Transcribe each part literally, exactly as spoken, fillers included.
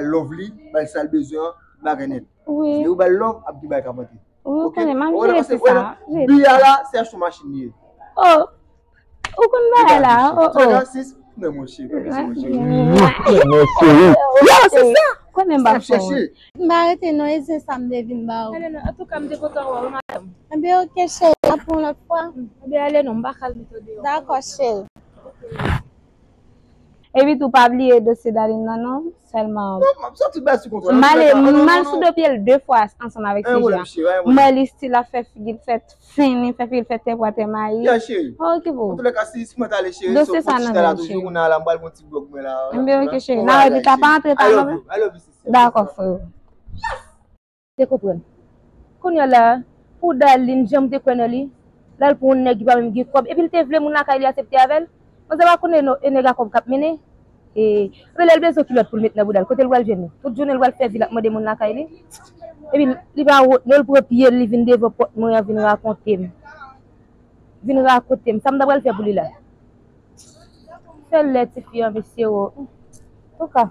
Love li, ba l sa l bezwen an, bagay nèt. Wi. Lè ou ba l love, ap gen bagay k ap antre. Wi, ou konnen, m ap jere ti sa. Bi a la, se achte yon machin li ye. Oh, ou konn bagay la, oh, oh. Trente-six, non, mon chéri, mon chéri. Yo, se sa. Konnen m pa fò. M pa rete non, e se sa m te vin ba ou. Antouka, m te kontan wè w, madanm. Ebyen, oke, cheri, a pou yon lòt fwa. Ebyen, ale non, m pa ka al met ou deyò. Dakò, cheri. Epi tou, pa bliye dosye Darline nan non, sèlman. Non, m ap soti bay sou kontwòl. M ale, m al sou do pye l de fwa ansanm avèk Sejan. M wè li still ap fè figi l fè fennen, fè figi l fè tè pwa tè mayi. Ya, cheri. Okipe w. Antoulèka, si, si mwen t ale, cheri, dosye sa nan men m, cheri. Kounye a la, m pral pran ti vlòg mwen la. Ebyen, oke, cheri. N a wè pita, pa antre ta non. I love you, I love you, sister. Dakò, freo. Te konprann. Kounye a la, pou Darline, jan m te kwè nan li, l al pran yon nèg ki pa menm gen kòb, epi l te vle moun lakay li aksepte avè l. Manzè pa konnen non, e nèg a kòb k ap mennen. E, men lè l bezwen kilòt pou l met nan bouda l, kote l pral jwenn li? Tout jounen l pral fè vi l ap mande moun lakay li. Epi li pa wont non, l pran pye l, li vin devan pòt mwen an, vin rakonte m. Vin rakonte m. Sa m ta pral fè pou li la? Sèl lè tifi an, mesye o. Antouka.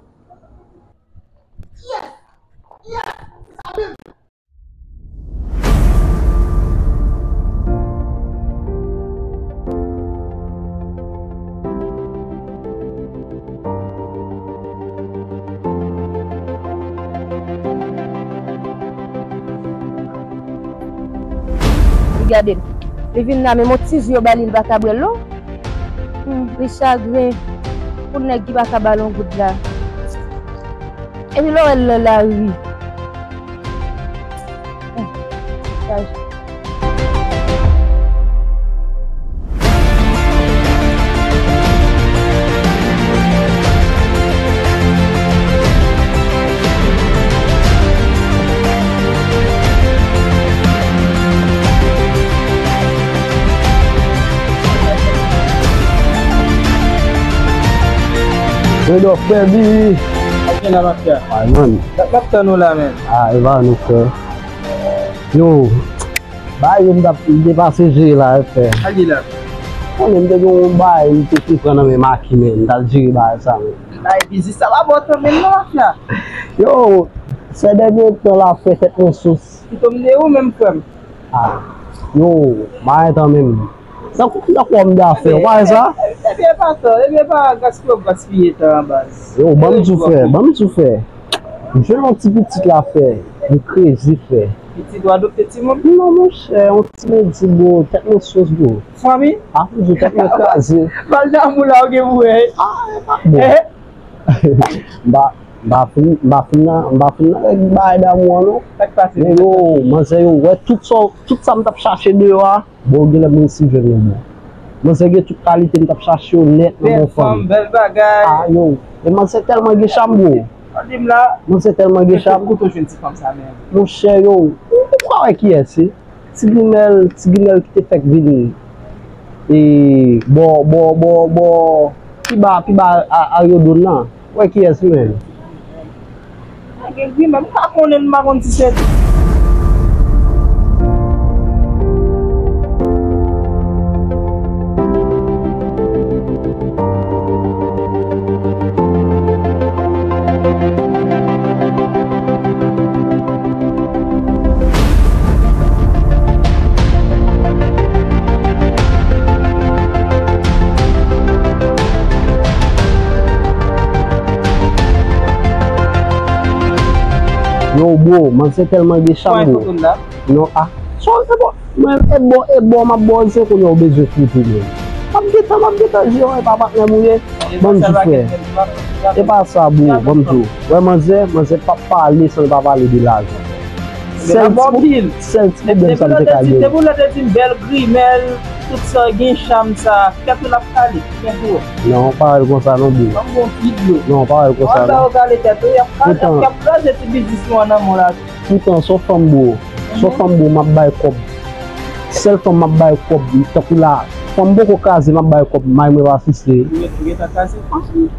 Li gade m. Li vin la, menm yon ti jou yo ba li, li pa ka bwè l non. Hmm, li chagren pou nèg ki pa ka ba l yon goud la. Epi lè w wè l nan lari. Hmm, chaje. Fredo, frè, bi. Ap gen la, mafya. Ay, man. Sa k ap tann ou la, men? Ah, e pa nou, frè. Yo, bagay yo m t ap depase jere la, frè. Sa ki la? Konnen m te gen yon bagay, m te pran nan men Maki, men. M t al jere bagay sa, men. Ay, biznis sa pa bon, tan, men, non, mafya. Yo, sè dènye tan la, frè, tèt mwen sou. Pito m de ou menm, frè m. Ah, yo, bagay tan menm. Tankou, tankou òm dafè, ou pa wè sa? Ebyen, pa tan, ebyen, pa gaspiye, gaspiye tan an, baz. Yo, ban m di w, frè, ban m di w, frè. M jwenn yon ti pitit la, frè. M krezi, frè. Pitit ou adopte timoun? Non, monchè, yon ti medi, bro, tèt mwen sous, bro. Fanmi? Ah, m di w, tèt mwen kraze. Bal damou la, ou gen pou wè. Ah, e pa bon. Eh? M pa, m pa fin, m pa fin nan, m pa fin nan règ bagay damou an, non. Sa k pase? Men yo, manzè yo, wè tout sa, tout sa m t ap chache deyò a, bon, genlè m resi jwenn yo, bon. Manzè gen tout kalite m t ap chache yo nèt nan yon fanm. Bèl fanm, bèl bagay. Ah, yo, e manzè tèlman gen cham, bro. An di m la. Manzè tèlman gen cham. Kote w jwenn ti fanm sa menm? Monchè, yo, ou, ou pa wè kiyès se? Ti grimèl, ti grimèl ki te fèk vin, e, bò, bò, bò, bò, pi ba, pi ba a, Aryodon nan. Wè kiyès li menm? Gen grimèl, m pa konnen, m pa konn si se. Yo, bro, manzè tèlman gen cham, bro. Non, ah. So, e bò, mwen, e bò, e bò, m ap bò, se kounye a ou bezwen fouti, men. M ap gentan, m ap gentan di, yo, e pa patnè m ou ye. Ban m di, frè. E pa sa, bro, ban m di w. Wè, manzè, manzè p ap pale san l pa pale de lajan. Sèl ti pwob-, sèl ti pwoblèm sa m te ka gen. Depi w lè te di m bèl grimèl, tout sa gen cham sa, kèt ou l ap pale, kèt ou. Non, pa wè l konsa non, bro. Ban m bon ti dlo. Non, pa wè l konsa non. Anba yo kale kèt ou, y ap kraze, y ap kraze ti biznis nou an nan men w la. Poutan, se yon fanm, bro. Se yon fanm, bro, m ap bay kòb. Sèl fanm m ap bay kòb, tankou la, fanm poko kraze, m ap bay kòb, may mwen pa fise. Ou gen, ou gentan kraze?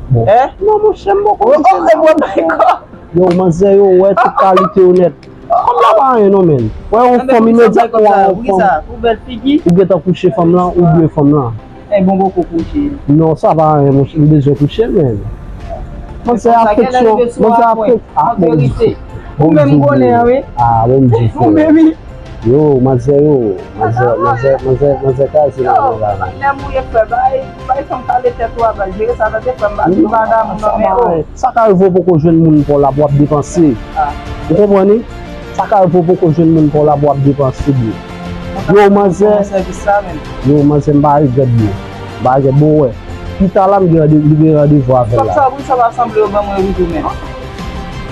Bon. Eh? Non, monchè, m poko fise. Oh, oh, e mwen bay kòb. Yo, manzè yo, wè tout kalite yo nèt. Fanm la pa anyen non, men. Wè yon fanm imedyatman, wè yon fanm. Pou bèl figi. Ou gentan kouche fanm lan, ou byen fanm lan. E bon, poko kouche. Non, sa pa anyen, monchè, m bezwen kouche, men. Manzè afeksyon, manzè afeksyon. Ah, bon Dye. Ou menm konnen an, wi. Ah, bon Dye. Ou menm, wi. Yo, manzè yo, manzè, manzè, manzè, manzè kraze nan men la. Lè mouye frè, bay, bay fanm kale tèt ou a, bay jere sa, tande frè m, pa di pa damou non, men o. Sa ka rive w poko jwenn moun pa w la pou w ap depanse. Ou konprann, wi? Sa ka rive w poko jwenn moun pa w la pou w ap depanse, bro. Yo, manzè. Yo, manzè, m pa regrèt, bro. M pa regrèt, bon, wè. Pita la, m gen rande-, m gen randevou avè l la. Kòb sa, wi, sa pa sanble yo ban mwen wi tou, men.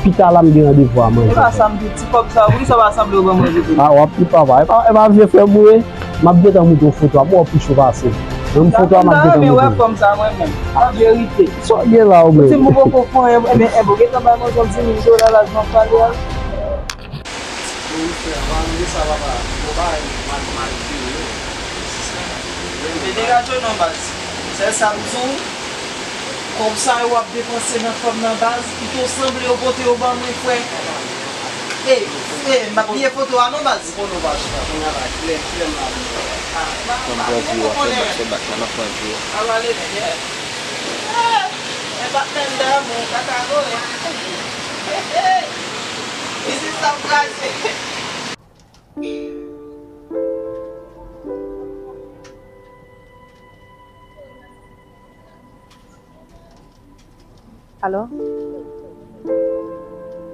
Pita la, m gen randevou a manzè. E pa sa m di, ti kòb sa, wi, sa pa sanble yo ban mwen wi tou. Ah, w ap pi papa. E pa, e pa vye frè m ou ye. M ap gentan montre w foto a pou w pi cho pase. Menm foto a, m ap gentan montre w. Sa m ta renmen wè kòm sa, mwen menm. An verite. Sa w gen la, ou menm? Ti m poko fon, e, e, e, bon, gentan bay mwen yon di mil dola la, jan w pale a. Wi, frè, pa bliye sa, papa. Bon bagay, mal, mal vire, wi. Se sa. Men degaje w non, baz. Sèl sa m di w, kòb sa yo w ap depanse nan fanm nan, baz, pito sanble yo pote yo ban mwen, frè. E, e, m ap bliye foto a non, baz. Ou konnen w pa chita, kounye a la, klè, klè m la, wi. Ah, pa, pa bliye foto, nèg. Avale, nèg. Eh, men batman damou, kaka voye. Isit sa ap kraze. Alo?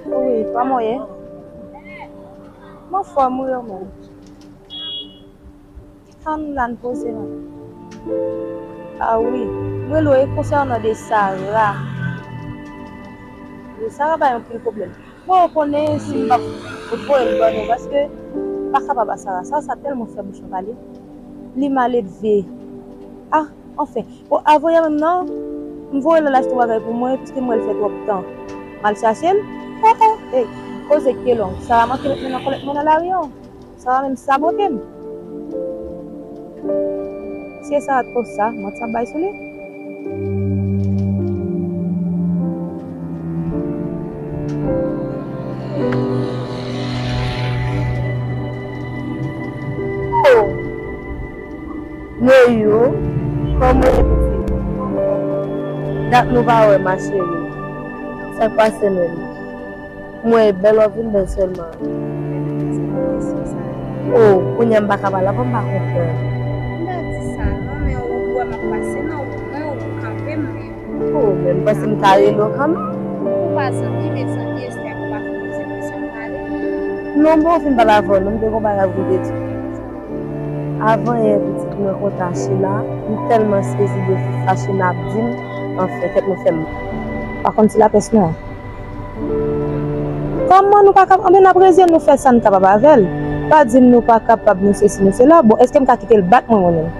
Wi, kòman w ye? M anfòm wi, ou menm? Ann la n poze non. Ah wi, m rele w e konsènan de Sara. Wi, Sara bay anpil pwoblèm. Bon, ou konnen si m p ap voye l ban nou, paske m pa kapab a Sara. Sara sa tèlman fè bouch mwen pale. Li maledve. Ah, anfen. Bon, avan yè menm nan, m voye l al achte yon bagay pou mwen, piske m wè l fè twòp tan. M al chache l. Oh, oh, ey, koze k te long. Sara manke met men nan kòlèt mwen nan lari an. Sa va menm sabote m. Si e sa t konsa, mwen t ap bay sou li. Oh! Neyou, kòman w ye pitit? Dat nou pa wè, ma chérie. Sa k pase menm? M wè bèl w ap vin bèl sèlman. Oh, kounye a m pa ka pale ankò, m pa konprann. M pa di sa non, men ou wè m ap pase nan wout mwen, ou kanpe m, men. Oh, men m panse m ka rele w kanmenm. Ou pa zanmi, men zanmi Esther, ou pa fè poze kesyon pale. Non, bon, ou fin pale avè w, non, m te gon bagay pou w te di. Avan yè, pitit mwen konn Tachina, m tèlman sezi de sa Tachina ap di m, anfen, tèt mwen fè m. Pa konn ti lapès non. Kòman nou pa kap-, anben n ap rezye nou fè sa n kapab avè l. Pa di m nou pa kapab, nou sesi, nou sela. Bon, èske m ka kite l bat mwen, mwen menm?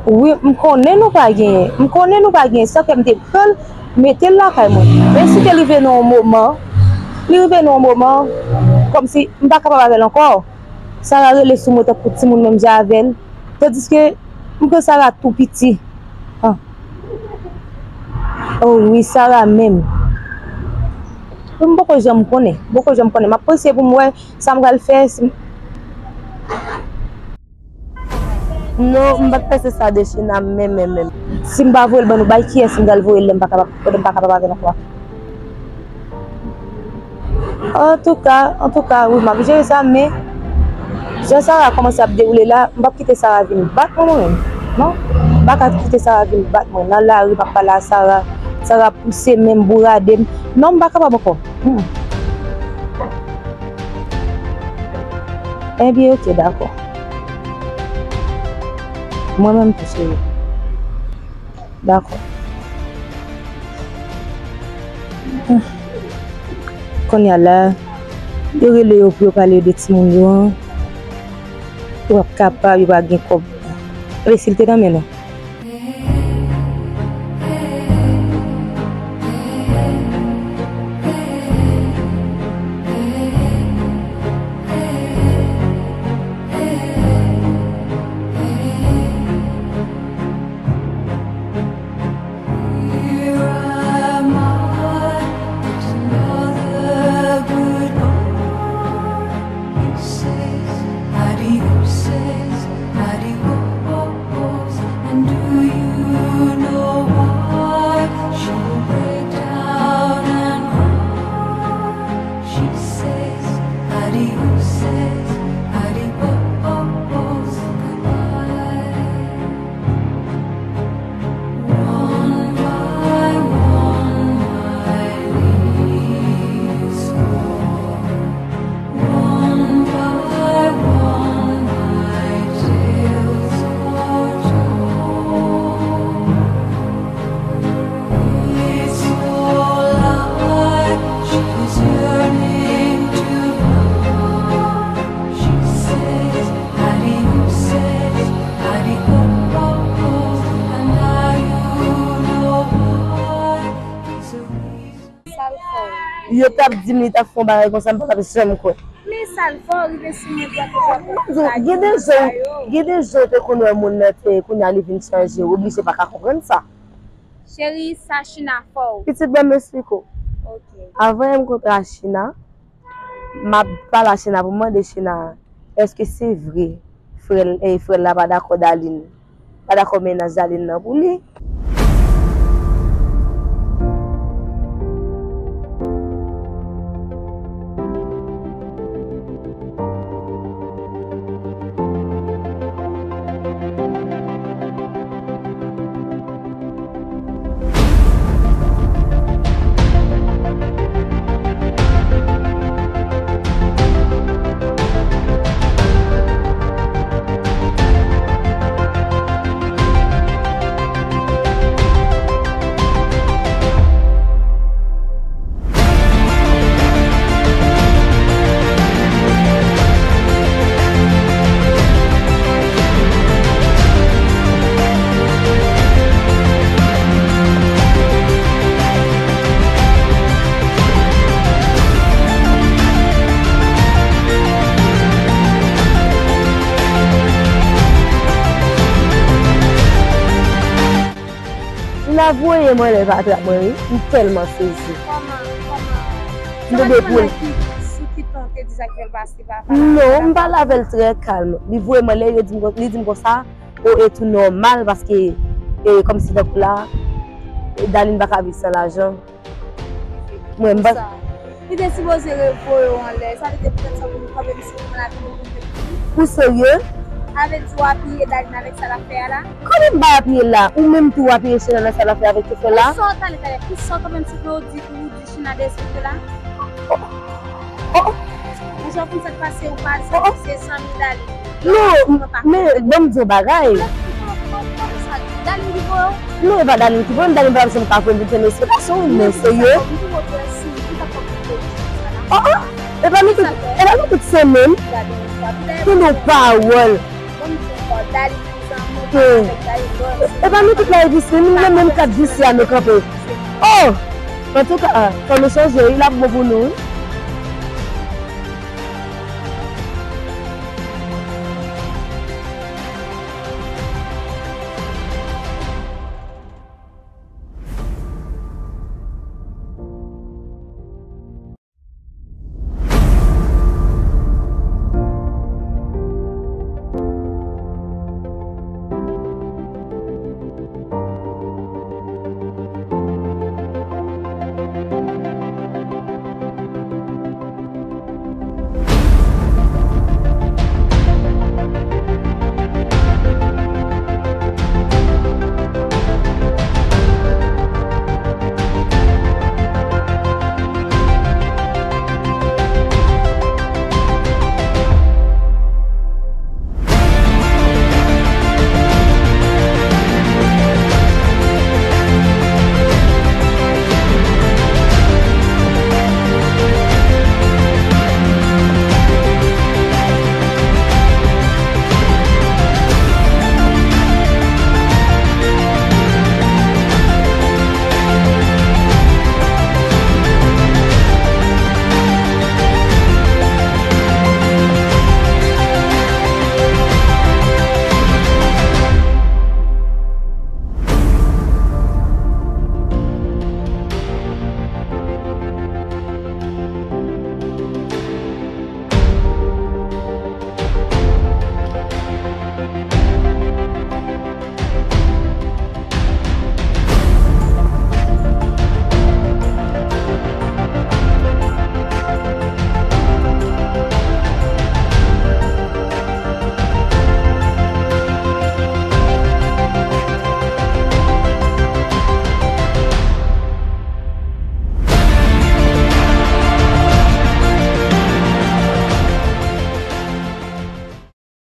Wi, m konnen nou pa genyen. M konnen nou pa genyen. Sa fè m te pran l, mete l lakay mwen. Men si te rive nan yon moman, li rive nan yon moman, kòmsi m pa kapab avè l ankò. Sara rele sou mwen tankou timoun menm jan avè l. Tandiske m kwè Sara tou piti. Ah. Oh wi, Sara menm. M poko janm konnen. M poko janm konnen. M ap panse pou m wè sa m pral fè. Si m- Non, m pa t panse sa de China menm, menm, menm. Si m pa voye l ban nou, bay kiyès m pral voye l lè m pa kapab, lè m pa kapab avè l ankò? Antouka, antouka, wi, m ap jere sa, men jan Sara kòmanse ap dewoule la, m p ap kite Sara vin bat mwen, mwen menm. Non, m pa ka kite Sara vin bat mwen. Nan lari, m ap pale a Sara, Sara pouse men m, bourade m. Non, m pa kapab ankò. Hmm. Ebyen, oke, dakò. Mwen menm tou, cheri. Dakò. Kounye a la, yo rele yo pou yo pale yo de timoun yo an. Yo p ap kapab, yo pa gen kòb. Enbesil te nan men nou. Yo t ap di m li t ap fè yon bagay konsa, m pa t ap janm kwè. Men sa l fè w rive sou mwen pou w ap fè. Gen de jan, gen de jan w te konn wè moun nan te, kounye a li vin chanje, w oblije pa ka konprann sa. Cheri, sa China fè w. Pitit, ban m esplike w. Ok. Avan m kontre a China, m ap pale a China pou m mande China, èske se vre frè l, eh, frè l la pa dakò Daline, pa dakò mennaj Daline nan pou li? China voye m anlè pa trap mwen wi, m tèlman sezi. Kòman, kòman? M tande pou l. Sou ki ton te di sa ki fè l pase pa pale avè w? Non, m pale avè l trè kalm. Li voye m anlè, yo di m, li di m konsa, o, e tou nòmal paske, e, kòmsi tankou la, e, Daline pa ka viv san lajan. Mwen, m pa. Li te sipoze revoye w anlè. Sa vle di poutèt sa pou nou kanpe misye nan lavi nou pou nou te fini. Ou serye? Sa vle di w apiye Daline avèk sa l ap fè a la? Kòman m pa apiye l la? Ou menm tou w apiye China nan sa l ap fè avèk chofè la? Poukisa w talè, talè? Poukisa w kanpe misye pou w di, pou w di China derespekte la? Oh, oh. Ou jan konn sa k pase, ou pa di se zanmi Daline. Non, men ban m di yon bagay. Non, e pa Daline ki voye m, Daline pa janm ka voye m pou fè m eksplikasyon, men serye. Oh, oh, e pa nou tout, e pa nou tout se menm. Tande yon pawòl. E pa nou tout la e visye, nou menm menm kat visye a nou kanpe. Oh! Antouka, fò nou chanje, wi, l ap bon pou nou, wi.